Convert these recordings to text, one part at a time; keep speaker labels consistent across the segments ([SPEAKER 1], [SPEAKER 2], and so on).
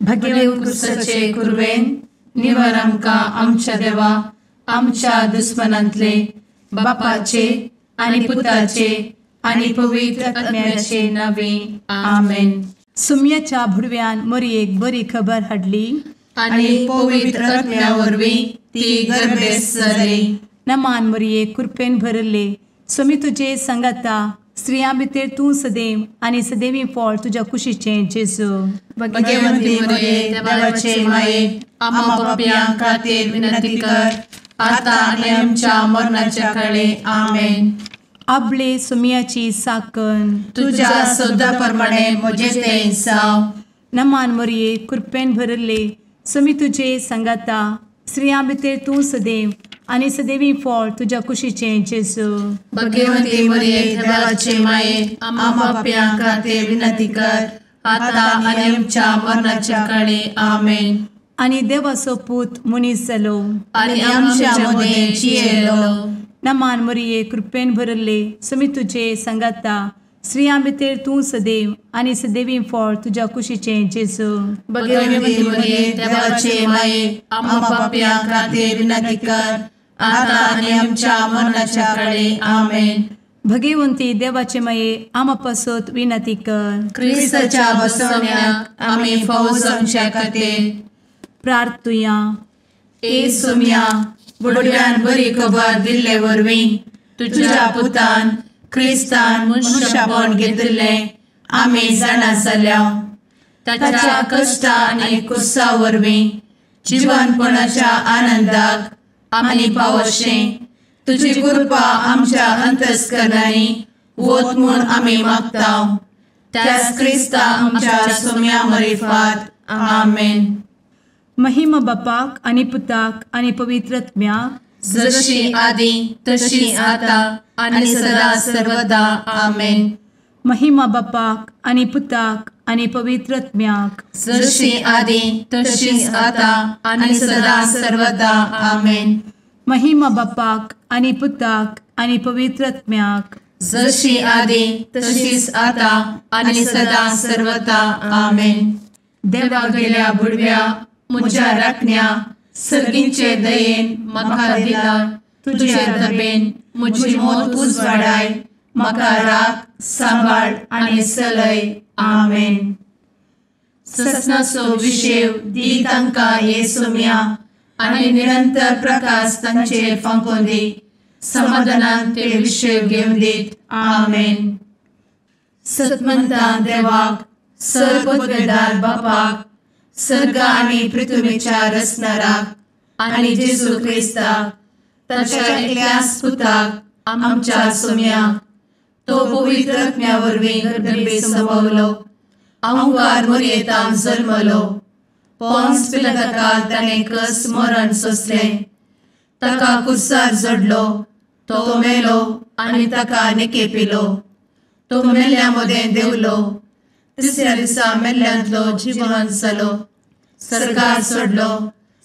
[SPEAKER 1] भगेवंत क्रुसाचे कुरवेन निवर आमकां आमच्या देवा आमच्या दुस्मनांतले बापाचे आनी पुताचे आनी पवित्र आत्म्याचे नावे आमेन.
[SPEAKER 2] सुम्याच्या भुडव्यान मोरयेक बरी खबर हाडली
[SPEAKER 1] आनी पवित्र आत्म्या वरवीं ती गर्भेस्त जाली.
[SPEAKER 2] नमान मोरये, कृपेन भरले, स्वामी तुजे संगाता, स्त्रियां भितर तूं सदैव आनी सदैवी फळ तुज्या कुशीचें जेजू.
[SPEAKER 1] भगवंती मोरये, देवाचे माये, आम्हा पापयां खातीर विनंती कर आता आनी आमच्या मरणाच्या काळे आमेन.
[SPEAKER 2] आपले सुम्याची साकन
[SPEAKER 1] तुज्या सदा प्रमाणे म्हजें तें जावं.
[SPEAKER 2] नमान मोरये, कृपेन भरले, स्वामी तुजे संगाता, स्त्रियां भितर तूं सदैव आनी सदैवी फळ तुज्या कुशीचें जेजू.
[SPEAKER 1] भगवंती मोरये, देवाचे माये, आम्हा पापयां खातीर विनंती कर आता आनी आमच्या मरणाच्या काळे आमेन.
[SPEAKER 2] आनी देवाचो पूत मनीस जालो
[SPEAKER 1] आनी आमच्या मदें जियेलो.
[SPEAKER 2] नमान मोरये, कृपेन भरले, स्वामी तुजे संगाता, स्त्रियां भितर तूं सदैव आनी सदैवी फळ तुज्या कुशीचें जेजू.
[SPEAKER 1] भगवंती मोरये, देवाचे माये, आम्हा पापयां खातीर विनंती कर आता आनी आमच्या मरणाच्या काळे आमेन.
[SPEAKER 2] भगवंती देवाचे माये, आम्हा पासत विनंती कर.
[SPEAKER 1] क्रिस्ताच्या बसवण्याक आमी फावो जावच्या खातीर
[SPEAKER 2] प्रार्थुया.
[SPEAKER 1] ए सुम्या, बुडव्यान बरी खबर दिल्ले वरवीं तुज्या पुतान क्रिस्तान मनुष्यपण घेतिल्लें आमी जाणा जाल्या. ताच्या कश्टा आनी कुर्सा वरवीं जिवनपणाच्या आनंदाक आमी पावशें तुजी कृपा आमच्या अंतस्करणांनी वत म्हूण आमी मागता. त्याच क्रिस्ता आमच्या सुम्या मरिफात आमेन.
[SPEAKER 2] महिमा बापाक आनी पुताक आनी पवित्र आत्म्याक,
[SPEAKER 1] जशी आदी तशी आता आनी सदा सर्वदा आमेन.
[SPEAKER 2] महिमा बापाक आनी पुताक आनी पवित्र आत्म्याक,
[SPEAKER 1] जशी आदी तशी आता आनी सदा सर्वदा आमेन.
[SPEAKER 2] महिमा बापाक आनी पुताक आनी पवित्र आत्म्याक,
[SPEAKER 1] जशी आदी तशीच आता आनी सदा सर्वदा आमेन. देवा गेल्या बुडव्या म्हज्या राखण्या सर्गींचे दयेन म्हाका दिला तुजे दबेन म्हजी मोत उजवाडाय म्हाका राख सांबाळ आनी सलय आमेन. ससनाचो विशेव दी तांकां हे सुम्या आनी निरंतर प्रकाश तांचेर फांकोवन दी समाधानान ते विशेव घेवन दीत आमेन. सतमंता देवाक सर्वपदवेदार बापाक सर्ग आनी पृथ्वीच्या रचणाराक आनी जेजू क्रिस्ताक ताच्या एकल्याच पुताक आमच्या सुम्याक तो पवित्र आत्म्या वरवीं गर्भे संभवलो अहंकार मोरयेतान जल्मलो पोन्स पिलाताकाल ताणें कस मरण सोंसलें ताका कुर्सार जडलो तो मेलो आनी ताका निकेपिलो तो मेल्ल्या मदें देंवलो तिसऱ्या दिसा मेल्ल्यांतलो जिवन जालो सर्गार सोडलो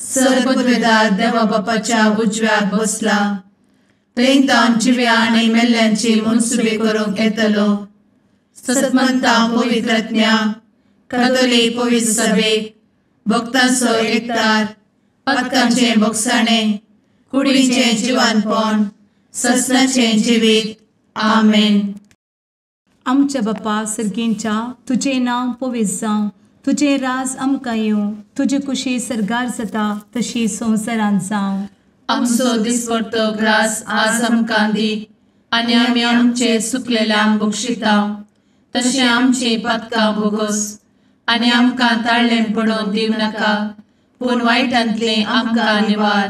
[SPEAKER 1] सर्वपदवेदार देवा बापाच्या उजव्याक बसला थंय तावन जिव्या आनी मेल्ल्यांची मनसुबी करूंक येतलो. सतमंता पवित्र आत्म्या कातोलीक पवित्र सभेक भक्तांचो एकतार पातकांचें भोगसाणें कुडीचें जिवानपण ससनाचें जिवीत आमेन.
[SPEAKER 2] आमच्या बापा सर्गींच्या, तुजें नांव पवित्र जावं, तुजें राज आमकां येवं, तुजी कुशी सर्गार जाता तशी संवसारांत जावं.
[SPEAKER 1] आमचो दिसपडतो ग्रास आज आमकां दी आनी आमी आमचे सुकलेल्यांक बक्षिता तशें आमची पातकां भोगोस आनी आमकां ताळ्ळें पडोवन दिवं नाका पूण वायटांतलें आमकां निवार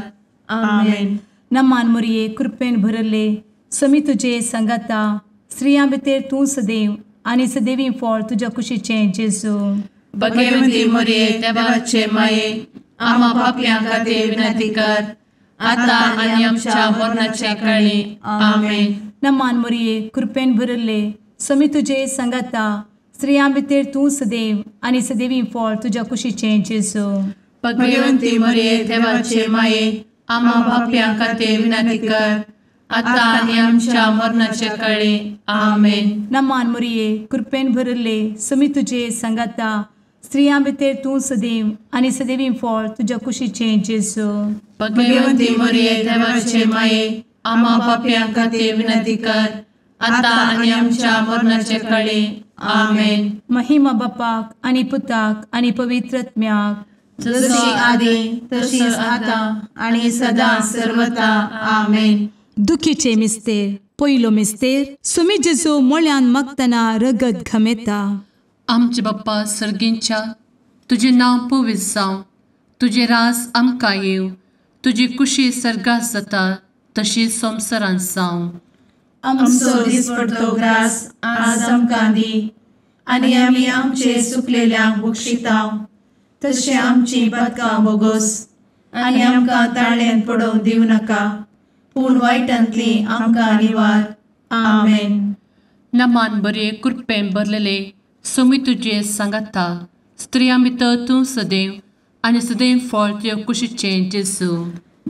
[SPEAKER 1] आमेन.
[SPEAKER 2] नमान मोरये, कृपेन भरले, स्वामी तुजे संगाता, स्त्रियां भितर तूं सदैव आनी सदैवी फळ तुज्या कुशीचें जेजू.
[SPEAKER 1] भगवंती मोरये, देवाचे माये, आम्हा पापयां खातीर विनंती कर आता आनी आमच्या मरणाच्या काळी आमेन.
[SPEAKER 2] नमान मोरये, कृपेन भरले, स्वामी तुजे संगाता, स्त्रियां भितर तूं सदैव आनी सदैवी फळ तुज्या कुशीचें जेजू.
[SPEAKER 1] भगवंती मोरये, देवाचे माये, आम्हा पापयां खातीर विनंती कर आता आनी आमच्या मरणाच्या काळी आमेन.
[SPEAKER 2] नमान मोरये, कृपेन भरले, स्वामी तुजे संगाता, स्त्रियां भितर तूं सदैव आनी सदैवी फळ तुज्या कुशीचें जेजू।
[SPEAKER 1] भगवंती मरिये देवाचे माये, आम्हा पाप्यां खातीर विनंती कर, आतां आनी आमच्या मरणाचे कळे। आमेन।
[SPEAKER 2] महिमा बापाक आनी पुताक आनी पवित्र आत्म्याक,
[SPEAKER 1] जशी आदी तशीच आतां आनी सदां सर्वता। आमेन।
[SPEAKER 2] दुखीचे मिस्तेर। पयलो मिस्तेर, सुमी जेजू मोळ्यान मागतना रगत घमेता।
[SPEAKER 1] आमचे बाप्पा सर्गींच्या, तुजें नांव पवित्र जावं, तुजें राज आमकां येवं, तुजी कुशी सर्गात जाता तशी संवसारांत जावं। आमचो दिसपडतो ग्रास आज आमकां दी, आनी आमी आमचे सुकलेल्यांक बक्षितांव, तशें आमची पातकां बोगोस, आनी आमकां ताळ्यांत पडोवंक दिवं नाका, पूण वायटांतली आमकां निवार। आमेन। नमान बरे कृपेन भरलेले, सोमी तुजे सांगाता, स्त्रियां भितर तूं सदैव आनी सदैव फळ तुज्या कुशीचें जेजू।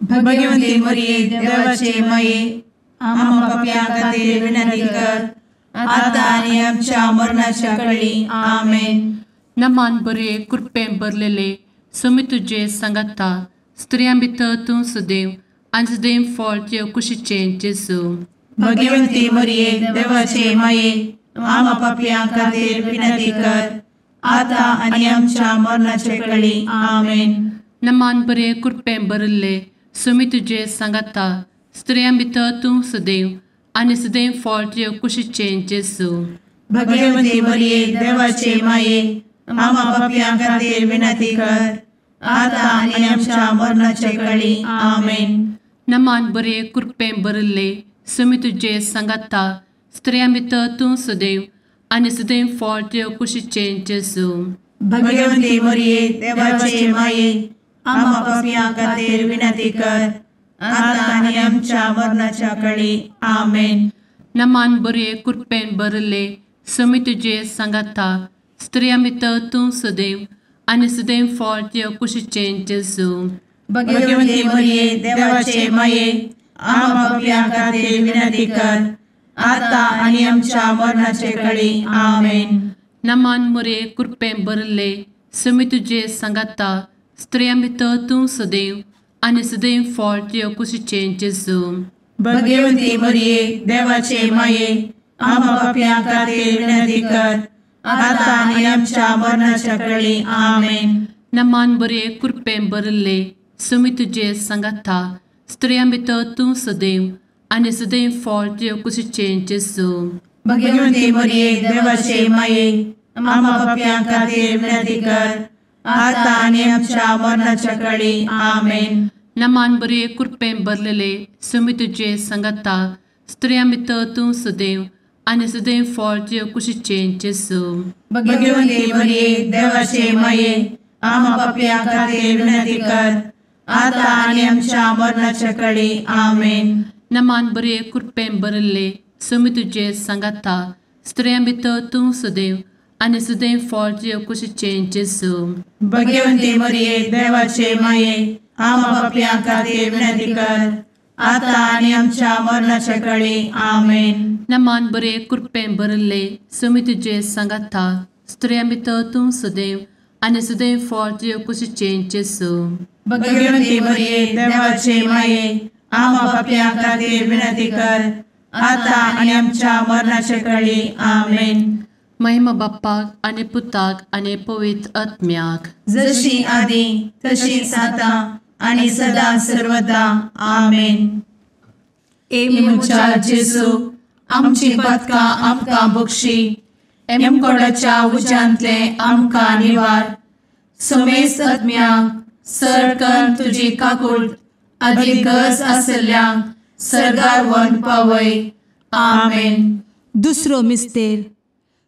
[SPEAKER 1] भगवंती मरिये देवाचे माये, आम्हा पाप्यां खातीर विनंती कर, आतां आनी आमच्या मरणाच्या कळी। आमेन। नमान बरे कृपेन भरलेले, सोमी तुजे सांगाता, स्त्रियां भितर तूं सदैव आनी सदैव फळ तुज्या कुशीचें जेजू। भगवंती मरिये देवाचे माये, आम्हा पाप्यां खातीर विनंती कर, आतां आनी आमच्या मरणाचे कळी। आमेन। नमान बरे कृपेन भरिल्ले, सोमी तुजे सांगाता, स्त्रियां भितर तूं सदैव आनी सदैव फळ तुज्या कुशीचें जेजू। भगवंती मरिये देवाचे माये, आम्हा पाप्यां खातीर विनंती कर, आतां आनी आमच्या मरणाचे कळी। आमेन। नमान बरे कृपेन भरिल्ले, सोमी तुजे सांगाता, स्त्रियां भितर तूं सदैव आनी सदैव फळ तुज्या कुशीचें जेजू। भगवंती मरिये देवाचे माये, आम्हा पाप्यां खातीर विनंती कर, आतां आनी आमच्या मरणाच्या कळी। आमेन। नमान बरे कृपेन भरिल्ले, सोमी तुजे सांगाता, स्त्रियां भितर तूं सदैव आनी सदैव फळ तुज्या कुशीचें जेजू। भगवंती मरिये देवाचे माये, आम्हा पाप्यां खातीर विनंती कर, आतां आनी आमच्या मरणाचे कळी। आमेन। नमान मरिये कृपेन भरिल्ले, सोमी तुजे सांगाता, स्त्रियां भितर तूं सदैव आनी सदैव फळ तुज्या कुशीचें जेजू। भगवंती मरिये देवाचे माये, आम्हा पाप्यां खातीर विनंती कर, आतां आनी आमच्या मरणाच्या कळी। आमेन। नमान बरे कृपेन भरिल्ले, सोमी तुजे सांगाता, स्त्रियां भितर तूं सदैव आनी सदैव फळ तुज्या कुशीचें जेजू। भगवंती मरिये देवाचे माये, आम्हा पाप्यां खातीर विनंती कर, आतां आनी आमच्या मरणाच्या कळी। आमेन। नमान बरे कृपेन भरलेले, सोमी तुजे सांगाता, स्त्रियां भितर तूं सदैव आनी सदैव फळ तुज्या कुशीचें जेजू। भगवंती मरिये देवाचे माये, आम्हा पाप्यां खातीर विनंती कर, आतां आनी आमच्या मरणाच्या कळी। आमेन। नमान बरे कृपेन भरिल्ले, सोमी तुजे सांगाता, स्त्रियां भितर तूं सदैव आनी सदैव फळ तुज्या कुशीचें जेजू। भगवंती मरिये देवाचे माये, आम्हा पाप्यां खातीर विनंती कर, आतां आनी आमच्या मरणाच्या कळी। आमेन। नमान बरे कृपेन भरिल्ले, सोमी तुजे सांगाता, स्त्रियां भितर तूं सदैव आनी सदैव फळ तुज्या कुशीचें जेजू। भगवंती मरिये देवाचे माये, आम्हा पाप्यां खातीर विनंती कर, आतां आनी आमच्या मरणाचे कळी। आमेन। महिमा बाप्पाक आनी पुताक आनी पवित्र आत्म्याक, जशी आदी तशीच आतां आनी सदां सर्वदा। आमेन। ए म्हज्या जेजू, आमची पातकां आमकां बक्षी, एमकोडाच्या उज्यांतले आमकां निवार, समेस्त आत्म्यांक सर तुजी काकूट आदी गरज आसल्ल्यांक सर्गार व्हरून पावय। आमेन।
[SPEAKER 2] दुसरो मिस्तेर,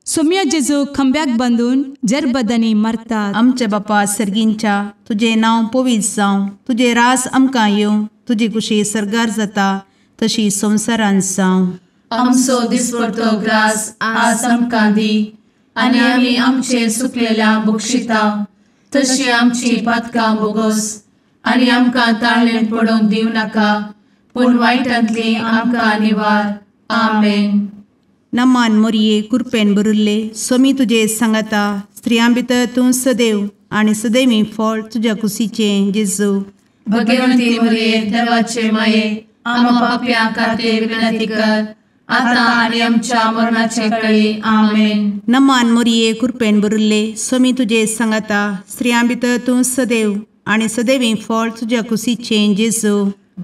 [SPEAKER 2] सोम्या जेजू खंब्याक बांदून जरबदांनी मारतात।
[SPEAKER 3] आमच्या बापा सर्गींच्या, तुजें नांव पवित्र जावं, तुजें राज आमकां येवं, तुजी कुशी सर्गार जाता तशी संवसारांत जावं।
[SPEAKER 1] आमचो दिसपडतो ग्रास आज आमकां दी, आनी आमी आमचे सुकलेल्यांक बक्षिता, तशी आमची पातकां बोगोस, आनी आमकां ताळ्ळेंत पडोवंक दिवं नाका, पूण वायटांतली आमकां निवार। आमेन।
[SPEAKER 3] नमान मोरये कृपेन भरिल्ले, स्वामी तुजे सांगाता, स्त्रियां भितर तूं सदैव आनी सदैवी फळ तुज्या कुशीचें जेजू।
[SPEAKER 1] भगवंती मरिये देवाचे माये आम्हा पाप्यां खातीर विनंती कर आता आनी आमच्या मरणाचे कळी। आमेन।
[SPEAKER 3] नमान मोरये कृपेन भरिल्ले स्वामी तुजे सांगाता स्त्रियां भितर तूं सदैव आनी सदैवी फळ तुज्या कुशीचें जेजू।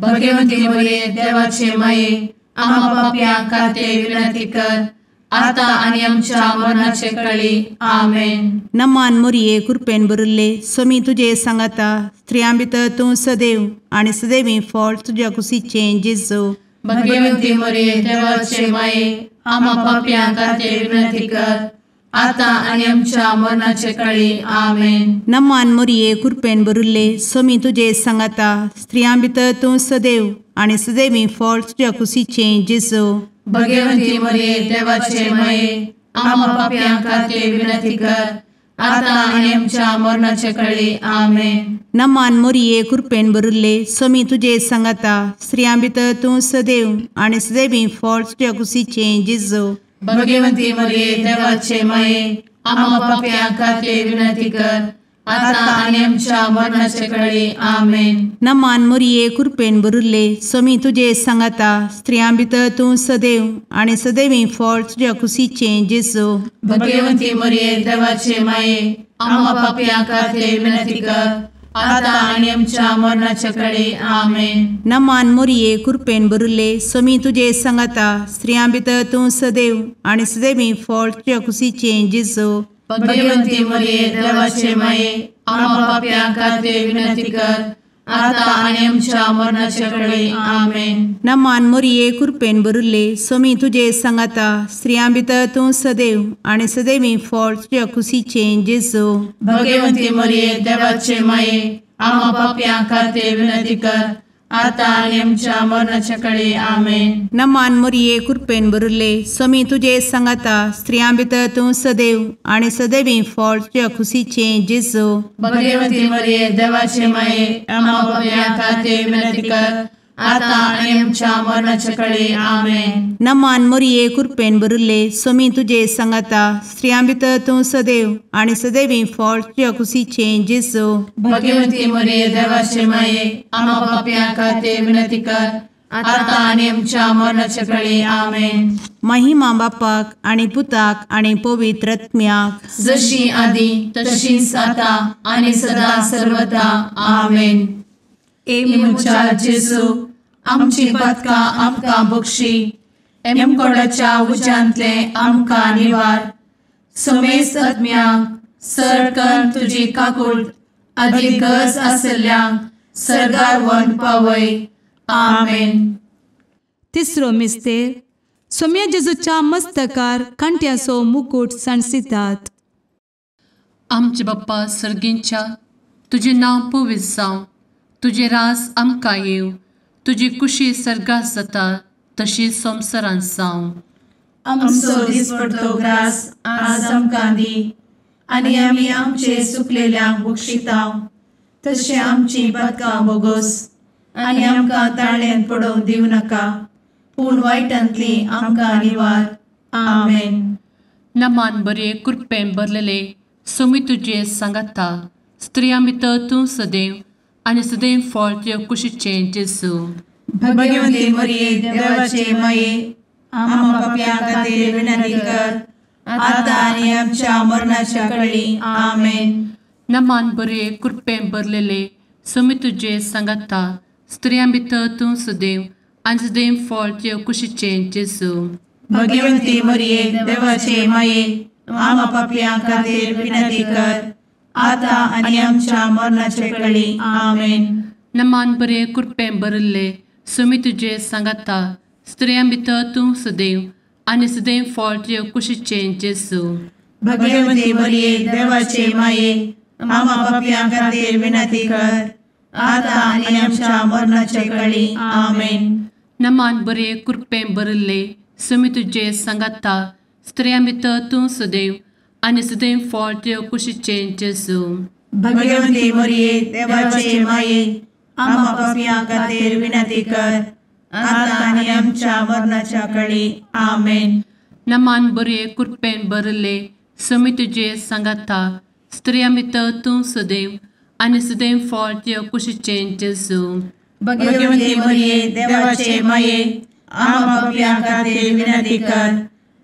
[SPEAKER 1] भगवंती मरिये देवाचे माये आम्हा पाप्यां खातीर विनंती कर आता आनी आमच्या मरणाचे कळी। आमेन।
[SPEAKER 3] नमान मोरये कृपेन भरिल्ले स्वामी तुजे सांगाता स्त्रियां भितर तूं सदैव आनी सदैवी फळ तुज्या कुशीचें जेजू।
[SPEAKER 1] भगवंती मरिये देवाचे माये आम्हा पाप्यां खातीर विनंती कर आता आनी आमच्या मरणाचे कळी। आमेन।
[SPEAKER 3] नमान मोरये कृपेन भरिल्ले स्वामी तुजे सांगाता स्त्रियां भितर तूं सदैव आनी सदैवी फळ तुज्या कुशीचें जेजू।
[SPEAKER 1] भगवंती मरिये देवाचे माये आम्हा पाप्यां खातीर विनंती कर आता आनी आमच्या मरणाचे कळी। आमेन।
[SPEAKER 3] नमान मोरये कृपेन भरिल्ले स्वामी तुजे सांगाता स्त्रियां भितर तूं सदैव आनी सदैवी फळ तुज्या कुशीचें जेजू।
[SPEAKER 1] भगवंती मरिये देवाचे माये आम्हा पाप्यां खातीर विनंती कर आता आनी आमच्या मरणाचे कळी। आमेन।
[SPEAKER 3] नमान मोरये कृपेन भरिल्ले स्वामी तुजे सांगाता स्त्रियां भितर तूं सदैव आनी सदैवी फळ तुज्या कुशीचें जेजू।
[SPEAKER 1] भगवंती मरिये देवाचे माये आम्हा पाप्यां खातीर विनंती कर आता आनी आमच्या मरणाचे कळी। आमेन।
[SPEAKER 3] नमान मोरये कृपेन भरिल्ले स्वामी तुजे सांगाता स्त्रियां भितर तूं सदैव आनी सदैवी फळ तुज्या कुशीचें जेजू।
[SPEAKER 1] भगवंती मरिये देवाचे माये आम्हा पाप्यां खातीर विनंती कर आता आनी आमच्या मरणाचे कळी। आमेन।
[SPEAKER 3] नमान मोरये कृपेन भरिल्ले स्वामी तुजे सांगाता स्त्रियां भितर तूं सदैव आनी सदैवी फळ तुज्या कुशीचें जेजू।
[SPEAKER 1] भगवंती मरिये देवाचे माये आम्हा पाप्यां खातीर विनंती कर आता आनी आमच्या मरणाचे कळी। आमेन।
[SPEAKER 3] नमान मोरये कृपेन भरिल्ले स्वामी तुजे सांगाता स्त्रियां भितर तूं सदैव आनी सदैवी फळ तुज्या कुशीचें जेजू।
[SPEAKER 1] भगवंती मरिये देवाचे माये आम्हा पाप्यां खातीर विनंती कर आता आनी आमच्या मरणाचे कळी। आमेन।
[SPEAKER 3] नमान मोरये कृपेन भरिल्ले स्वामी तुजे सांगाता स्त्रियां भितर तूं सदैव आनी सदैवी फळ तुज्या कुशीचें जेजू।
[SPEAKER 1] भगवंती मरिये देवाचे माये आम्हा पाप्यां खातीर विनंती कर आता आनी आमच्या मरणाचे कळी। आमेन।
[SPEAKER 3] महिमा बापाक आनी पुताक आनी पवित्र आत्म्याक
[SPEAKER 1] जशी आदी तशीच आता आनी सदा सर्वदा। आमेन। ए म्हज्या जेजू आमची पातकां आमकां बक्षी एमकोडाच्या उज्यांतले आमकां निवार समेस्त आत्म्यांक सरकन तुजी काकूट आदी गरज आशिल्ल्यांक सर्गार व्हरून पावय। आमेन।
[SPEAKER 2] तिसरो मिस्तेर सोम्या जेजूच्या मस्तकार कांट्याचो मुकूट सांडसितात।
[SPEAKER 1] आमचे बाप्पा सर्गींच्या तुजें नांव पवित्र जावं, तुजें राज आमकां येवं, तुजी कुशी सर्गात जाता तशी संवसारांत जावं। आमचो दिसपडतो ग्रास आज आमकां दी आनी आमी आमचे चुकलेल्यांक बक्षिता तशें आमची पातकां बोगोस आनी आमकां ताळ्यांत पडोवंक दिवं नाका पूण वायटांतली आमकां निवार। आमेन।
[SPEAKER 4] नमान बरे कृपेन भरलेले स्वामी तुजे सांगाता स्त्रियां भितर तूं सदैव आनी सदैव फळ तुज्या कुशीचें जेजू।
[SPEAKER 1] भगवंती मरिये देवाचे माये आम्हा पाप्यां खातीर विनंती कर आता आनी आमच्या मरणाच्या कळी। आमेन।
[SPEAKER 4] नमान बरे कृपेन भरलेले स्वामी तुजे सांगाता स्त्रियां भितर तूं सदैव आनी सदैव फळ तुज्या कुशीचें जेजू।
[SPEAKER 1] भगवंती मरिये देवाचे माये आम्हा पाप्यां खातीर विनंती कर आता आनी आमच्या मरणाचे कळी। आमेन।
[SPEAKER 4] नमान बरे कृपेन भरिल्ले स्वामी तुजे सांगाता स्त्रियां भितर तूं सदैव आनी सदैव फळ तुज्या कुशीचें जेजू।
[SPEAKER 1] भगवंती मरिये देवाचे माये आम्हा पाप्यां खातीर विनंती कर आता आनी आमच्या मरणाचे कळी। आमेन।
[SPEAKER 4] नमान बरे कृपेन भरिल्ले स्वामी तुजे सांगाता स्त्रियां भितर तूं सदैव आनी सदैव फळ तुज्या कुशीचें जेजू।
[SPEAKER 1] भगवंती मरिये देवाचे माये आम्हा पाप्यां खातीर विनंती कर आता आनी आमच्या मरणाच्या कळी। आमेन।
[SPEAKER 4] नमान बरे कृपेन भरिल्ले समी तुजे सांगाता, स्त्रियां भितर तूं सदैव आनी सदैव फळ तुज्या कुशीचें जेजू.
[SPEAKER 5] भगवती मरिये, देवाचे माये, आम्हा पाप्यां खातीर विनंती कर,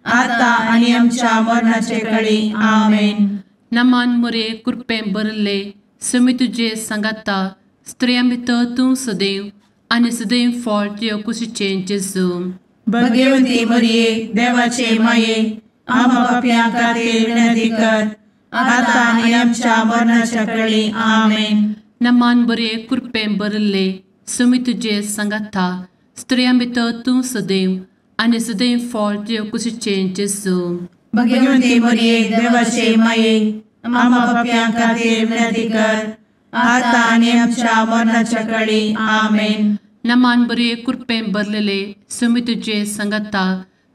[SPEAKER 5] आता आनी आमच्या मरणाचे कळी. आमेन.
[SPEAKER 4] नमान मोरये, कृपेन भरिल्ले, समी तुजे सांगाता, स्त्रियां भितर तूं सदैव आनी सदैव फळ तुज्या कुशीचें जेजू.
[SPEAKER 5] भगवती मरिये, देवाचे माये, आम्हा पाप्यां खातीर विनंती कर, आता आनी आमच्या मरणाच्या कळी. आमेन.
[SPEAKER 4] नमान बरे, कृपेन भरिल्ले, समी तुजे सांगाता, स्त्रियां भितर तूं सदैव आनी सदैव फळ तुज्या कुशीचें जेजू.
[SPEAKER 5] भगवती मरिये, देवाचे माये, आम्हा पाप्यां खातीर विनंती कर, आता आनी आमच्या मरणाच्या कळी. आमेन.
[SPEAKER 4] नमान बरे, कृपेन भरलेले, समी तुजे सांगाता,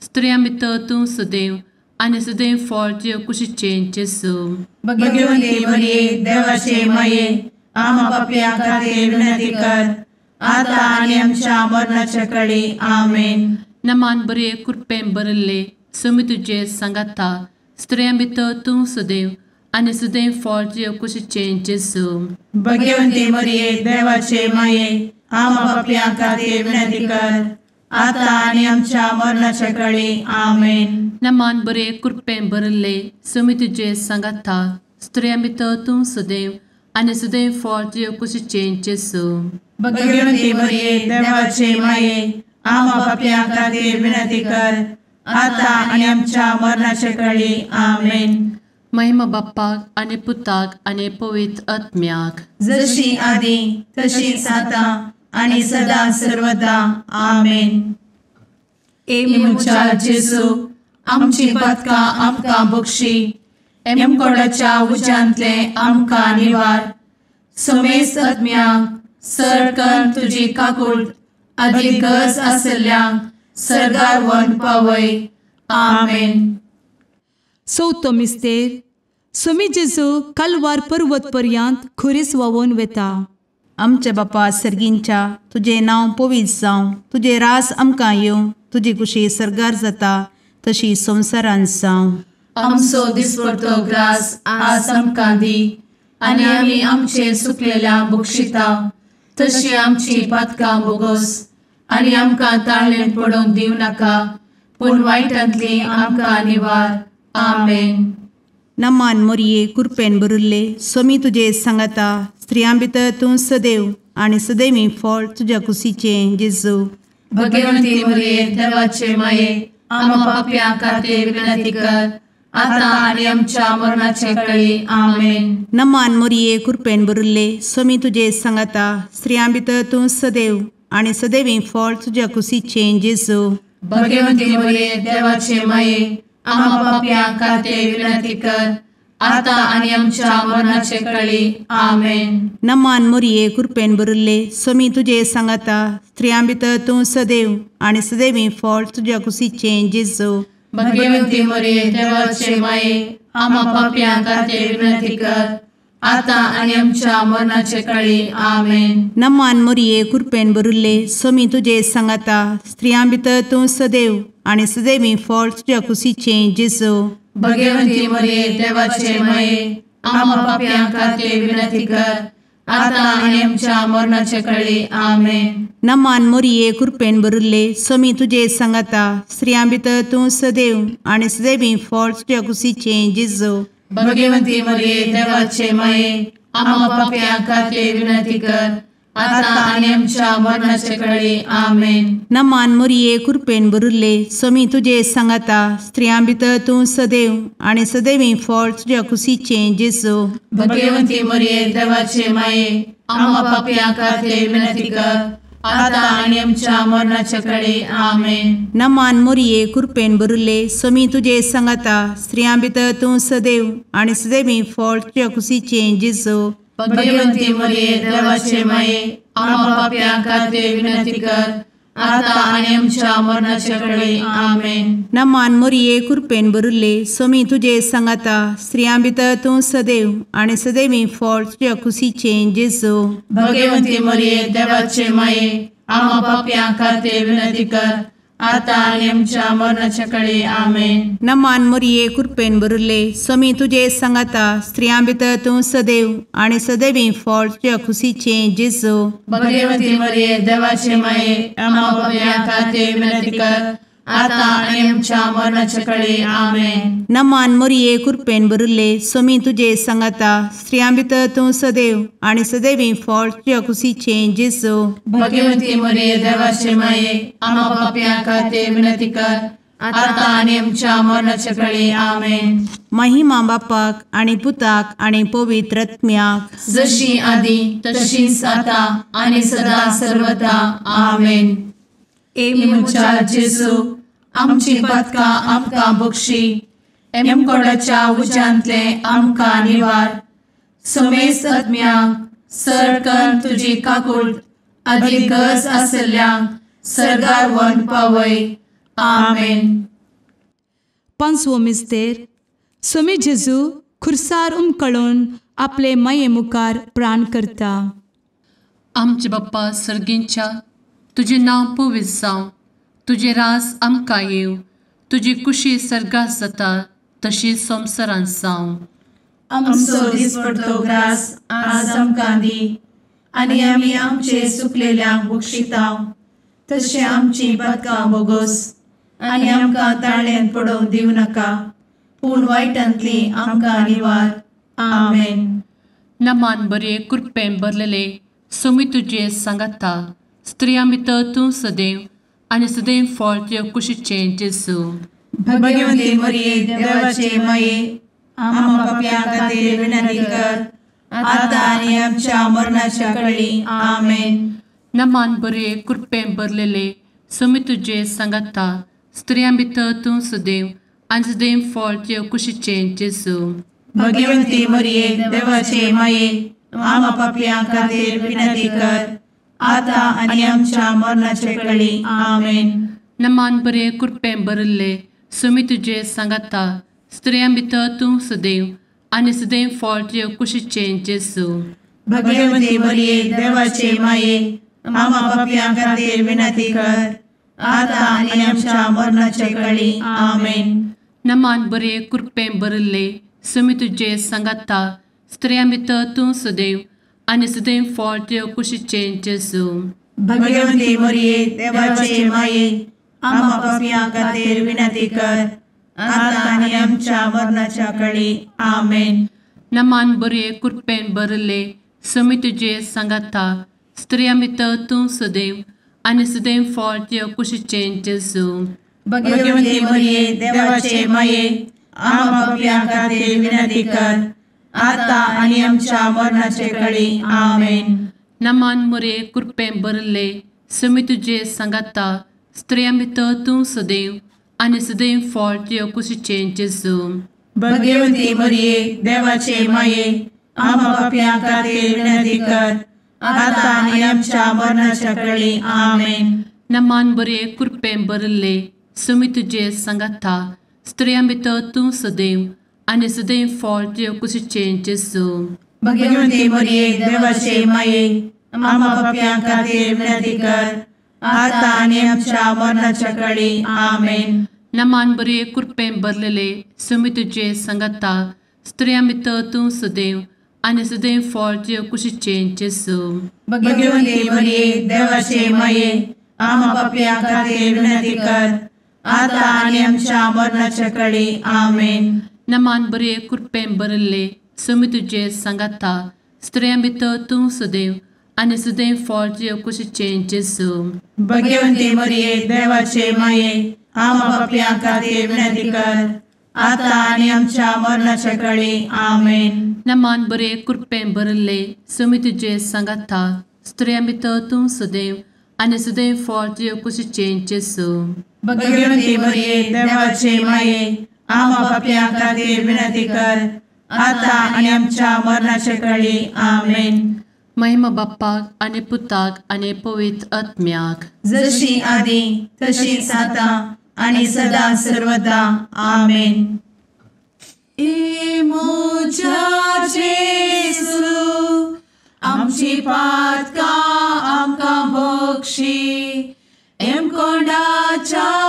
[SPEAKER 4] स्त्रियां भितर तूं सदैव आनी सदैव फळ तुज्या कुशीचें जेजू.
[SPEAKER 5] भगवती मरिये, देवाचे माये, आम्हा पाप्यां खातीर विनंती कर, आता आनी आमच्या मरणाच्या कळी. आमेन.
[SPEAKER 4] नमान बरे, कृपेन भरिल्ले, समी तुजे सांगाता, स्त्रियां भितर तूं सदैव आनी सदैव फळ तुज्या कुशीचें जेजू.
[SPEAKER 5] भगवती मरिये, देवाचे माये, आम्हा पाप्यां खातीर विनंती कर, आता आनी आमच्या मरणाच्या कळी. आमेन.
[SPEAKER 4] नमान बरे, कृपेन भरिल्ले, समी तुजे सांगाता, स्त्रियां भितर तूं सदैव आनी सदैव फळ तुज्या कुशीचें जेजू.
[SPEAKER 5] भगवती मरिये, देवाचे माये, आम्हा पाप्यां खातीर विनंती कर, आता आनी आमच्या मरणाच्या कळी. आमेन.
[SPEAKER 4] महिमा बाप्पाक आनी पुताक आनी पवित्र आत्म्याक,
[SPEAKER 5] जशी आदी तशीच आतां आनी सदा सर्वदा. आमेन.
[SPEAKER 1] ए म्हज्या जेजू, आमची पातकां आमकां बक्षी, एमकोडाच्या उज्यांतले आमकां निवार, समेस्त आत्म्यांक सरकन तुजी काकूट आदी गरज आशिल्ल्यांक सर्गार व्हरून पावय. आमेन.
[SPEAKER 2] चवथो मिस्तेर. समी जेजू कालवार पर्वत पर्यंत खुरीस व्हांवून वेता.
[SPEAKER 3] आमच्या बापा सर्गींच्या, तुजें नांव पवित्र जावं, तुजें राज आमकां येवं, तुजी कुशी सर्गार जाता तशी संवसारांत जावं.
[SPEAKER 1] आमचो दिसपडतो ग्रास आज आमकां दी, आनी आमी आमचे सुकलेल्या बक्षिता तशी आमची पातकां बोगोस, आनी आमकां ताळेन पडोवंक दिवं नाका, पूण वायटांतली आमकां निवार. आमेन.
[SPEAKER 3] नमान मोरये, कृपेन भरिल्ले, समी तुजे सांगाता, स्त्रियां भितर तूं सदैव आनी सदैवी फळ तुज्या कुशीचें जेजू.
[SPEAKER 1] भगवती मरिये, देवाचे माये, आम्हा पाप्यां खातीर विनंती कर, आता आनी आमच्या मरणाचे कळी. आमेन.
[SPEAKER 3] नमान मोरये, कृपेन भरिल्ले, समी तुजे सांगाता, स्त्रियां भितर तूं सदैव आनी सदैवी फळ तुज्या कुशीचें जेजू.
[SPEAKER 1] भगवती मरिये, देवाचे माये, आम्हा पाप्यां खातीर विनंती कर, आता आनी आमच्या मरणाचे कळी. आमेन.
[SPEAKER 3] नमान मोरये, कृपेन भरिल्ले, समी तुजे सांगाता, स्त्रियां भितर तूं सदैव आनी सदैवी फळ तुज्या कुशीचें जेजू.
[SPEAKER 1] भगवती मरिये, देवाचे माये, आम्हा पाप्यां खातीर विनंती कर, आता आनी आमच्या मरणाचे कळी. आमेन.
[SPEAKER 3] नमान मोरये, कृपेन भरिल्ले, समी तुजे सांगाता, स्त्रियां भितर तूं सदैव आनी सदैवी फळ तुज्या कुशीचें जेजू.
[SPEAKER 1] भगवती मरिये, देवाचे माये, आम्हा पाप्यां खातीर विनंती कर, आता आनी आमच्या मरणाचे कळी. आमेन.
[SPEAKER 3] नमान मोरये, कृपेन भरिल्ले, समी तुजे सांगाता, स्त्रियां भितर तूं सदैव आनी सदैवी फळ तुज्या कुशीचें जेजू.
[SPEAKER 1] भगवती मरिये, देवाचे माये, आम्हा पाप्यां खातीर विनंती कर, आता आनी आमच्या मरणाचे कळी. आमेन.
[SPEAKER 3] नमान मोरये, कृपेन भरिल्ले, समी तुजे सांगाता, स्त्रियां भितर तूं सदैव आनी सदैवी फळ तुज्या कुशीचें जेजू.
[SPEAKER 1] भगवती मरिये, देवाचे माये, आम्हा पाप्यां खातीर विनंती कर, आता आनी आमच्या मरणाच्या कळी. आमेन.
[SPEAKER 3] नमान मोरये, कृपेन भरिल्ले, समी तुजे सांगाता, स्त्रियां भितर तूं सदैव आनी सदैवी फळ तुज्या कुशीचें जेजू.
[SPEAKER 1] भगवती मरिये, देवाचे माये, आम्हा पाप्यां खातीर विनंती कर, आता आनी आमच्या मरणाच्या कळी. आमेन.
[SPEAKER 3] नमान मोरये, कृपेन भरिल्ले, समी तुजे सांगाता, स्त्रियां भितर तूं सदैव आनी सदैवी फळ तुज्या कुशीचें जेजू.
[SPEAKER 1] भगवती मरिये, देवाचे माये, आम्हा पाप्यां खातीर विनंती कर, आतां आनी आमच्या मरणाच्या कळे. आमेन.
[SPEAKER 3] नमान मोरये कृपेन भरिल्ले स्वामी तुजे सांगाता, स्त्रियां भितर तूं सदैव आनी सदैवी फळ तुज्या खुशीचें जेजू.
[SPEAKER 1] भगवती मरिये देवाचे माये, आम्हा पाप्यां खातीर विनंती कर, आतां आनी आमच्या मरणाच्या कळे. आमेन.
[SPEAKER 3] नमान मोरये कृपेन भरिल्ले स्वामी तुजे सांगाता, स्त्रियां भितर तूं सदैव आनी सदैवी फळ तुज्या खुशीचें जेजू.
[SPEAKER 1] भगवती मरिये देवाचे माये, आम्हा पाप्यां खातीर विनंती कर, आतां आनी आमच्या मरणाच्या कळे. आमेन.
[SPEAKER 3] महिमा बापाक आनी पुताक आनी पवित्र आत्म्याक,
[SPEAKER 1] जशी आदी तशीच आतां आनी सदा सर्वदा. आमेन. ए म्हज्या जेजू, आमची पातकां आमकां बक्षी, एमकोडाच्या उज्यांतले आमकां निवार, समेस्त आत्म्यांक सरकन तुजी काकूट आदी गरज आसल्ल्यांक सर्गार व्हरून पावय. आमेन.
[SPEAKER 2] पांचवो मिस्तेर. स्वामी जेजू खुर्सार उमकळून आपले माये मुखार प्राण करता.
[SPEAKER 4] आमचे बाप्पा सर्गींच्या, तुजें नांव पवित्र जावं, तुजें राज आमकां येवं, तुजी कुशी सर्गात जाता तशी संवसारांत जावं.
[SPEAKER 5] आमचो दिसपडतो ग्रास आज आमकां दी, आनी आमी आमचे सुकलेल्यांक बक्षितांव, तशें आमची पातकां बोगोस, आनी आमकां ताळ्यांत पडोवंक दिवं नाका, पूण वायटांतली आमकां निवार. आमेन.
[SPEAKER 4] नमान बरे कृपेन भरलेले स्वामी तुजे सांगाता, स्त्रियां भितर तूं सदैव आनी सदैव फळ तुज्या कुशीचें जेजू.
[SPEAKER 5] भगवती मरिये देवाचे माये, आम्हा पाप्यां खातीर विनंती कर, आतां आनी आमच्या मरणाच्या कळी. आमेन.
[SPEAKER 4] नमान बरे कृपेन भरलेले स्वामी तुजे सांगाता, स्त्रियां भितर तूं सदैव आनी सदैव फळ तुज्या कुशीचें जेजू.
[SPEAKER 5] भगवती मरिये देवाचे माये, आम्हा पाप्यां खातीर विनंती कर, आतां आनी आमच्या मरणाच्या कळी. आमेन.
[SPEAKER 4] नमान बरे कृपेन भरिल्ले स्वामी तुजे सांगाता, स्त्रियां भितर तूं सदैव आनी सदैव फळ तुज्या कुशीचें जेजू.
[SPEAKER 5] भगवती मरिये देवाचे माये, आम्हा पाप्यां खातीर विनंती कर, आतां आनी आमच्या मरणाच्या कळी. आमेन.
[SPEAKER 4] नमान बरे कृपेन भरिल्ले स्वामी तुजे सांगाता, स्त्रियां भितर तूं सदैव आनी सदैव फळ तुज्या कुशीचें जेजू.
[SPEAKER 5] भगवती मरिये देवाचे माये, आम्हा पाप्यां खातीर विनंती कर, आतां आनी आमच्या मरणाच्या कळी. आमेन.
[SPEAKER 4] नमान बरे कृपेन भरिल्ले स्वामी तुजे सांगाता, स्त्रियां भितर तूं सदैव आनी सदैव फळ तुज्या कुशीचें जेजू.
[SPEAKER 5] भगवती मरिये देवाचे माये, आम्हा पाप्यां खातीर विनंती कर, आतां आनी आमच्या मरणाचे कळी. आमेन.
[SPEAKER 4] नमान मरिये कृपेन भरिल्ले स्वामी तुजे सांगाता, स्त्रियां भितर तूं सदैव आनी सदैव फळ तुज्या कुशीचें जेजू.
[SPEAKER 5] भगवती मरिये देवाचे माये, आम्हा पाप्यां खातीर विनंती कर, आतां आनी आमच्या मरणाच्या कळी. आमेन.
[SPEAKER 4] नमान बरे कृपेन भरिल्ले स्वामी तुजे सांगाता, स्त्रियां भितर तूं सदैव आनी सदैव फळ तुज्या कुशीचें जेजू.
[SPEAKER 5] भगवती मरिये देवाचे माये, आम्हा पाप्यां खातीर विनंती कर, आतां आनी आमच्या मरणाच्या कळी. आमेन.
[SPEAKER 4] नमान बरे कृपेन भरलेले स्वामी तुजे सांगाता, स्त्रियां भितर तूं सदैव आनी सदैव फळ तुज्या कुशीचें जेजू.
[SPEAKER 5] भगवती मरिये देवाचे माये, आम्हा पाप्यां खातीर विनंती कर, आतां आनी आमच्या मरणाच्या कळी. आमेन.
[SPEAKER 4] नमान बरे कृपेन भरिल्ले स्वामी तुजे सांगाता, स्त्रियां भितर तूं सदैव आनी सदैव फळ तुज्या कुशीचें जेजू.
[SPEAKER 5] भगवती मरिये देवाचे माये, आम्हा पाप्यां खातीर विनंती कर, आतां आनी आमच्या मरणाच्या कळी. आमेन.
[SPEAKER 4] नमान बरे कृपेन भरिल्ले स्वामी तुजे सांगाता, स्त्रियां भितर तूं सदैव आनी सदैव फळ तुज्या कुशीचें जेजू.
[SPEAKER 5] भगवती मरिये देवाचे माये, आम्हा पाप्यां खातीर विनंती कर, आतां आनी आमच्या मरणाच्या कळी. आमेन.
[SPEAKER 4] महिमा बाप्पाक आनी पुताक आनी पवित्र आत्म्याक,
[SPEAKER 5] जशी आदी तशीच आतां आनी सदा सर्वदा. आमेन.
[SPEAKER 1] ए म्हज्या जेजू, आमची पातकां आमकां बक्षी, एमकोंडाच्या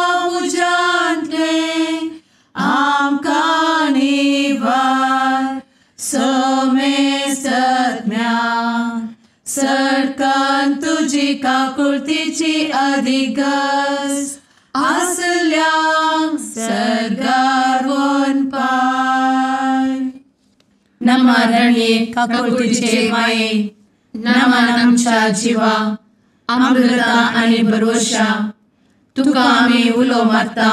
[SPEAKER 1] कारण तुजी काकुळतीची अधिगस आसल्यांक सर्गार वनपाय. नमा रणये काकुळतीचे माये, नमन आमच्या जिवा, अमृता आनी भरवशा, तुका आमी उलो मारता,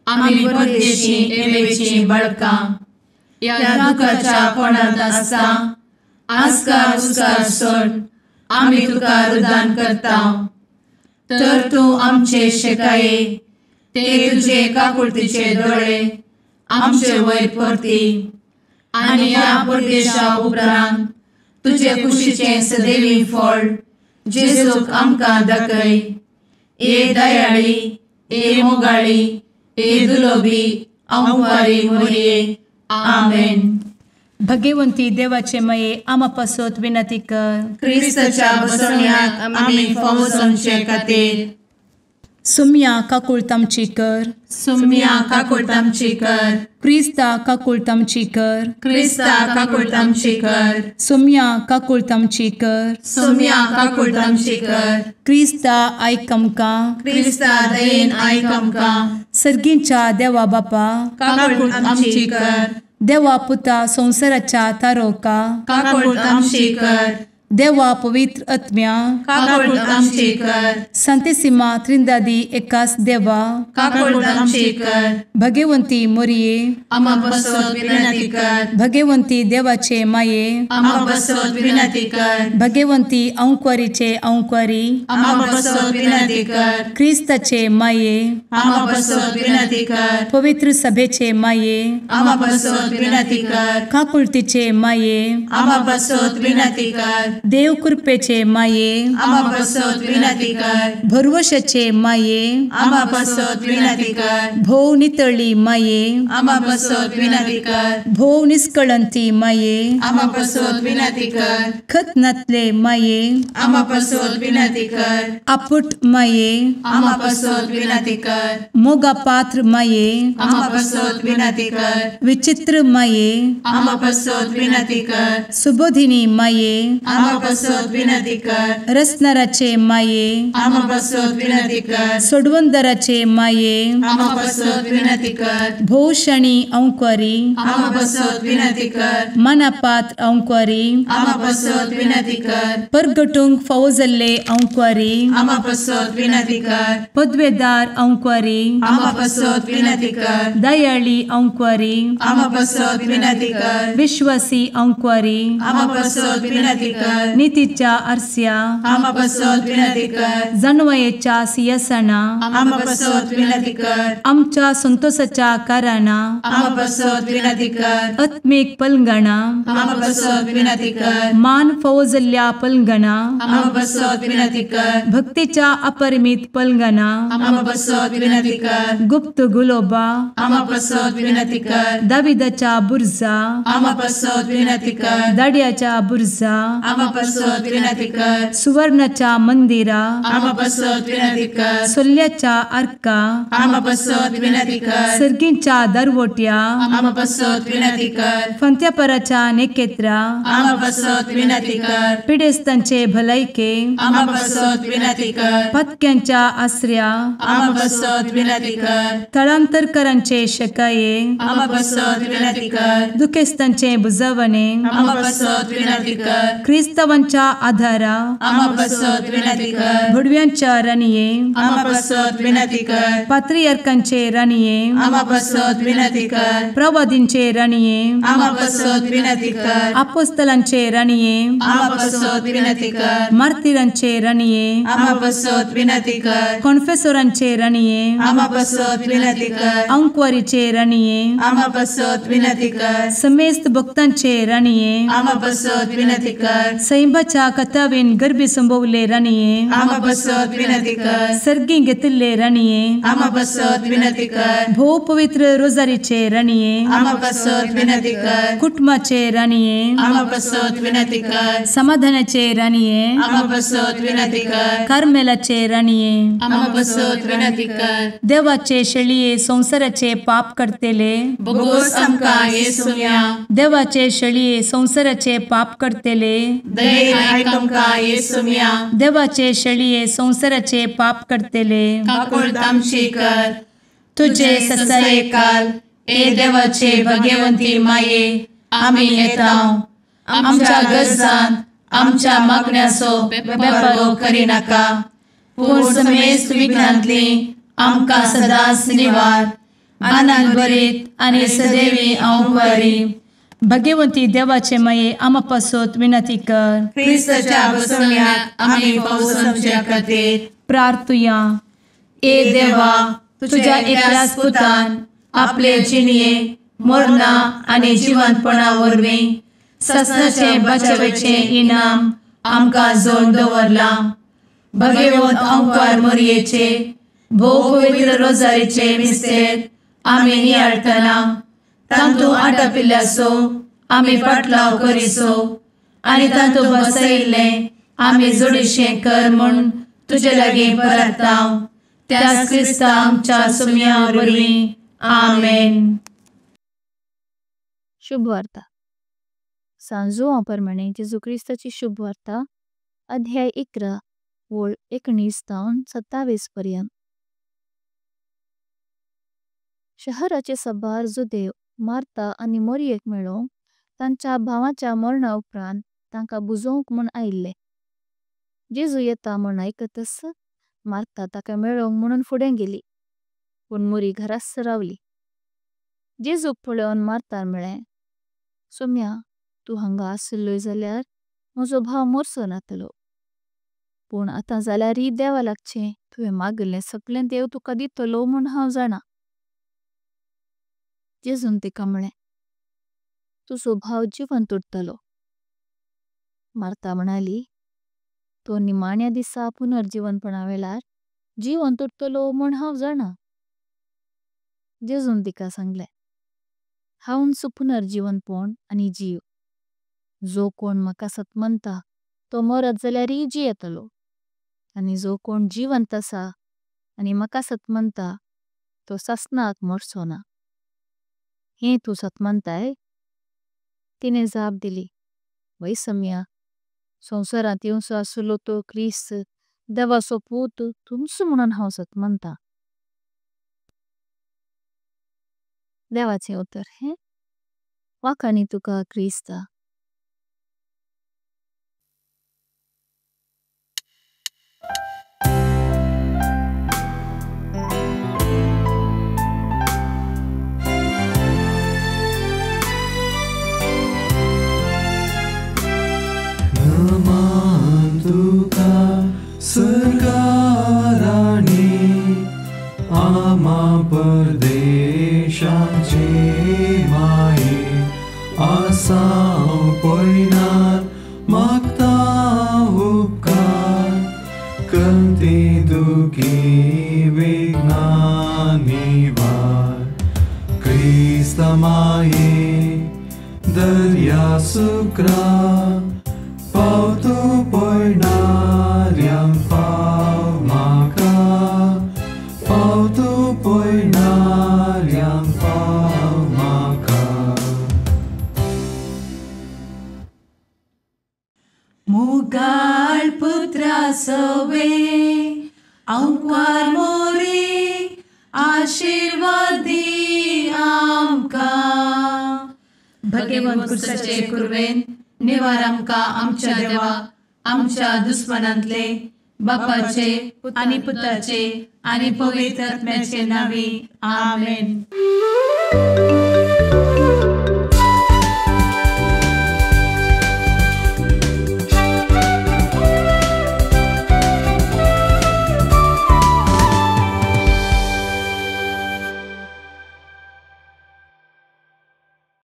[SPEAKER 1] आमी परदेशी एवेची बळकां, ह्या दुखाच्या कोणांत आसता आस्कार उस्कार सोड आमी तुका रुदान करता. तर तूं आमचे शेकाये, ते तुजे काकुळतीचे दोळे आमचे वयर परती आनी ह्या परदेशा उपरांत तुजे कुशीचें सदैवी फळ जेजूक आमकां दाखय. ए दयाळी, ए मोगाळी, ए दुलोबी आंवारी मोरये. आमेन.
[SPEAKER 2] भगवंती देवाचे मये आमा पासत विनंती कर.
[SPEAKER 5] क्रिस्ताच्या बसवण्याक आमी फावो जावचे खातीर.
[SPEAKER 2] सुम्या काकुळतामची कर.
[SPEAKER 5] सुम्या काकुळतामची कर.
[SPEAKER 2] क्रिस्ता काकुळतामची कर.
[SPEAKER 5] क्रिस्ता काकुळतामची कर.
[SPEAKER 2] सुम्या काकुळतामची कर.
[SPEAKER 5] सुम्या काकुळतामची कर.
[SPEAKER 2] क्रिस्ता आयक आमकां.
[SPEAKER 5] क्रिस्ता दयेन आयक आमकां.
[SPEAKER 2] सर्गींच्या देवा बापा
[SPEAKER 5] काकुळतामची कर.
[SPEAKER 2] देवा पुता संवसाराच्या तारोका
[SPEAKER 5] काकुळतामची कर.
[SPEAKER 2] देवा पवित्र आत्म्या
[SPEAKER 5] काकुळतामची कर.
[SPEAKER 2] संतेसिमा त्रिंदादी एकास देवा
[SPEAKER 5] काकुळतामची कर.
[SPEAKER 2] भगवंती मोरये
[SPEAKER 5] आमा पासत विनंती कर.
[SPEAKER 2] भगवंती देवाचे माये
[SPEAKER 5] आमा पासत विनंती कर.
[SPEAKER 2] भगवंती अंकुरीचे अंकुरी
[SPEAKER 5] आमा पासत विनंती कर.
[SPEAKER 2] क्रिस्ताचे माये
[SPEAKER 5] आमा पासत विनंती कर.
[SPEAKER 2] पवित्र सभेचे माये
[SPEAKER 5] आमा पासत विनंती कर.
[SPEAKER 2] काकुळतीचे माये
[SPEAKER 5] आमा पासत विनंती कर.
[SPEAKER 2] देव कृपेचे माये
[SPEAKER 5] आमा पासत विनंती कर.
[SPEAKER 2] भरवशाचे माये
[SPEAKER 5] आमा पासत विनंती कर.
[SPEAKER 2] भोव नितळी माये
[SPEAKER 5] आमा पासत विनंती कर.
[SPEAKER 2] भोव निष्कळंती माये
[SPEAKER 5] आमा पासत विनंती कर.
[SPEAKER 2] खतनातले माये
[SPEAKER 5] आमा पासत विनंती कर.
[SPEAKER 2] आपुट माये
[SPEAKER 5] आमा पासत विनंती कर.
[SPEAKER 2] मोगा पात्र माये
[SPEAKER 5] आमा पासत विनंती कर.
[SPEAKER 2] विचित्र माये
[SPEAKER 5] आमा पासत विनंती कर.
[SPEAKER 2] सुबोधिनी माये
[SPEAKER 5] आमा पासत विनंती कर.
[SPEAKER 2] रसनाराचे माये
[SPEAKER 5] आमा पासत विनंती कर.
[SPEAKER 2] सोडवंदराचे माये
[SPEAKER 5] आमा पासत विनंती कर.
[SPEAKER 2] भोवशणी अंकुरी
[SPEAKER 5] आमा पासत विनंती कर.
[SPEAKER 2] मनापात्र अंकुरी
[SPEAKER 5] आमा पासत विनंती कर.
[SPEAKER 2] परगटूंक फावो जाल्ले अंकुरी
[SPEAKER 5] आमा पासत विनंती कर.
[SPEAKER 2] पदवेदार अंकुरी
[SPEAKER 5] आमा पासत विनंती कर.
[SPEAKER 2] दयाळी अंकुरी
[SPEAKER 5] आमा पासत विनंती कर.
[SPEAKER 2] विश्वासी अंकुरी
[SPEAKER 5] आमा पासत विनंती कर.
[SPEAKER 2] नितीच्या आरस्या
[SPEAKER 5] आमा पासत विनंती कर.
[SPEAKER 2] जानवयेच्या सिंहासना
[SPEAKER 5] आमा पासत विनंती कर.
[SPEAKER 2] आमच्या संतोषाच्या कारणा
[SPEAKER 5] आमा पासत विनंती कर.
[SPEAKER 2] आत्मीक पलंगणा
[SPEAKER 5] आमा पासत विनंती कर.
[SPEAKER 2] मान फावो जाल्ल्या पलंगणा
[SPEAKER 5] आमा पासत विनंती कर.
[SPEAKER 2] भक्तीच्या अपरिमित पलंगणा
[SPEAKER 5] आमा पासत विनंती कर.
[SPEAKER 2] गुप्त गुलोबा
[SPEAKER 5] आमा पासत विनंती कर.
[SPEAKER 2] दाविदाच्या बुर्जा
[SPEAKER 5] आमा पासत विनंती कर.
[SPEAKER 2] दाड्याच्या बुर्जा
[SPEAKER 5] आमा पासत विनंती कर.
[SPEAKER 2] सुवर्णाच्या मंदिरा
[SPEAKER 5] आमा पासत विनंती कर.
[SPEAKER 2] सोल्ल्याच्या आर्का
[SPEAKER 5] आमा पासत विनंती कर.
[SPEAKER 2] सर्गींच्या दरवट्या
[SPEAKER 5] आमा पासत विनंती कर.
[SPEAKER 2] फंत्यापराच्या नेकेत्रा
[SPEAKER 5] आमा पासत विनंती कर.
[SPEAKER 2] पिडेस्तांचे भलायके
[SPEAKER 5] आमा पासत विनंती कर.
[SPEAKER 2] पत्क्यांच्या आसऱ्या
[SPEAKER 5] आमा पासत विनंती कर.
[SPEAKER 2] थळांतरकरांचे शकाये
[SPEAKER 5] आमा पासत विनंती कर.
[SPEAKER 2] दुखेस्तांचे बुजवणे
[SPEAKER 5] आमा पासत विनंती कर.
[SPEAKER 2] क्रिस्तावांच्या आधारा
[SPEAKER 5] आमा पासत विनंती कर.
[SPEAKER 2] भडव्यांच्या राणये
[SPEAKER 5] आमा पासत विनंती कर.
[SPEAKER 2] पात्रियार्कांचे राणये
[SPEAKER 5] आमा पासत विनंती कर.
[SPEAKER 2] प्रवादींचे राणये
[SPEAKER 5] आमा पासत विनंती कर.
[SPEAKER 2] आपोस्तलांचे राणये
[SPEAKER 5] आमा पासत विनंती कर.
[SPEAKER 2] मार्तिरांचे राणये
[SPEAKER 5] आमा पासत विनंती कर.
[SPEAKER 2] कॉन्फेसोरांचे राणये
[SPEAKER 5] आमा पासत विनंती कर.
[SPEAKER 2] अंकुवारीचे राणये
[SPEAKER 5] आमा पासत विनंती कर.
[SPEAKER 2] समेस्त भक्तांचे राणये
[SPEAKER 5] आमा पासत विनंती कर.
[SPEAKER 2] सैंबाच्या कथावेन गर्भी संभवले राणये
[SPEAKER 5] आमा पासत विनंती कर.
[SPEAKER 2] सर्गी घेतिल्ले राणये
[SPEAKER 5] आमा पासत विनंती कर.
[SPEAKER 2] भोव पवित्र रोजारीचे राणये
[SPEAKER 5] आमा पासत विनंती कर.
[SPEAKER 2] कुटुंबाचे राणये
[SPEAKER 5] आमा पासत विनंती कर.
[SPEAKER 2] समाधानाचे राणये
[SPEAKER 5] आमा पासत विनंती कर.
[SPEAKER 2] कार्मेलाचे राणये
[SPEAKER 5] आमा पासत विनंती कर.
[SPEAKER 2] देवाचे शेळये संवसाराचे पाप करतेले
[SPEAKER 5] बोगोस आमकां येसुम्या
[SPEAKER 2] देवाचे शेळये संवसाराचे पाप करतेले
[SPEAKER 1] दयेन आयक आमकां येसुम्या।
[SPEAKER 2] देवाचे शेळये संवसाराचे पाप करतले
[SPEAKER 1] काकूळत आमची कर।
[SPEAKER 2] तुजे
[SPEAKER 1] ससायेकाल ए देवाचे भगवंती माये आमी येता आमच्या गरजांत आमच्या मागण्याचो बेपर्वो करिनाका पूण समेस्त विघ्नांतली आमकां सदांच निवार। आनंद भरीत आनी सदैवी अंकुरी।
[SPEAKER 2] भगवंती देवाचे माये आमा पासत विनंती कर।
[SPEAKER 1] क्रिस्ताच्या बसवण्याक आमी फावो समच्या खातीर
[SPEAKER 2] प्रार्थुया।
[SPEAKER 1] ए देवा तुझ्या एकल्याच पुतान आपले जिणये मरणा आनी जिवंतपणा वरवीं ससनाचे बचावेचे इनाम आमकां जोडून दवरलां। भगवंत अंकार मोरयेचे भोव पवित्र रोजारीचे मिस्तेर आमी नियाळटना तांतू आटापिल्ल्याचो आमी पाटलाव करिसो आनी तांतू बसयिल्लें आमी जोडीशें कर म्हूण तुजे लागीं परता त्याच क्रिस्ता आमच्या सुम्या वरवीं। आमेन।
[SPEAKER 6] शुभवार्ता। सान जुआं परमाणे जेजू क्रिस्ताची शुभवार्ता अध्याय 11 वळ 19 तावन 27 पर्यंत। शहराचे सभार जुदेव मार्ता आनी मोरियेक मेलोंक तांच्या भावाच्या मरणा उपरांत तांका बुजोवंक म्हूण आयिल्ले। जेजू येता म्हूण आयकतच मार्ता ताका मेलोंक म्हणून फुडें गेली, पूण मोरी घराच रावली। जेजूक पळोवन मार्तान म्हळें, सोम्या तूं हांगा आशिल्लोय जाल्यार म्हजो भाव मोरचो नातलो। पूण आतां जाल्यारय देवा लागचें तुवें मागिल्लें सगळें देव तुका दितलो म्हूण हांव जाणा। जेजून तिका म्हळें, तुजो भाव जिवंत उरतलो। मार्ता म्हणाली, तो निमाण्या दिसा पुनर्जीवनपणा वेळार जिवंत उरतलो म्हूण हांव जाणा। जेजून तिका सांगलें, हांवच पुनर्जीवनपण आनी जीव। जो कोण म्हाका सतमंता तो मरत जाल्यारय जियेतलो, आनी जो कोण जिवंत आसा आनी म्हाका सतमंता तो सासणाक मरचो ना। हें तूं सतमंताय? तिणे जाप दिली, वय सम्या, संवसारांत येवचो आशिल्लो तो क्रिस्त देवाचो पूत तूंच म्हणून हांव सतमंता। देवाचें उतर हें वाखाणी तुका क्रिस्ता।
[SPEAKER 7] नमन तुका सरकाराणी आमा परदेशाचे माये आसाव पयनार मागता उपकार कंती दुखी विघ्ना निवार क्रिस्ता माये दर्या सुक्रा पावतो पयणाऱ्यांक पाव म्हाका पावतो पयणाऱ्यांक पाव म्हाका।
[SPEAKER 5] मुगाळ पुत्रा सवे अंकुर मोरी आशीर्वाद दी आमकां।
[SPEAKER 1] भगवंत क्रिस्ताचे कुरवेन निवार आमकां आमच्या देवा आमच्या दुस्मनांतले बापाचे
[SPEAKER 2] आनी पुताचे
[SPEAKER 1] आनी पवित्र आत्म्याचे नांवी। आमेन।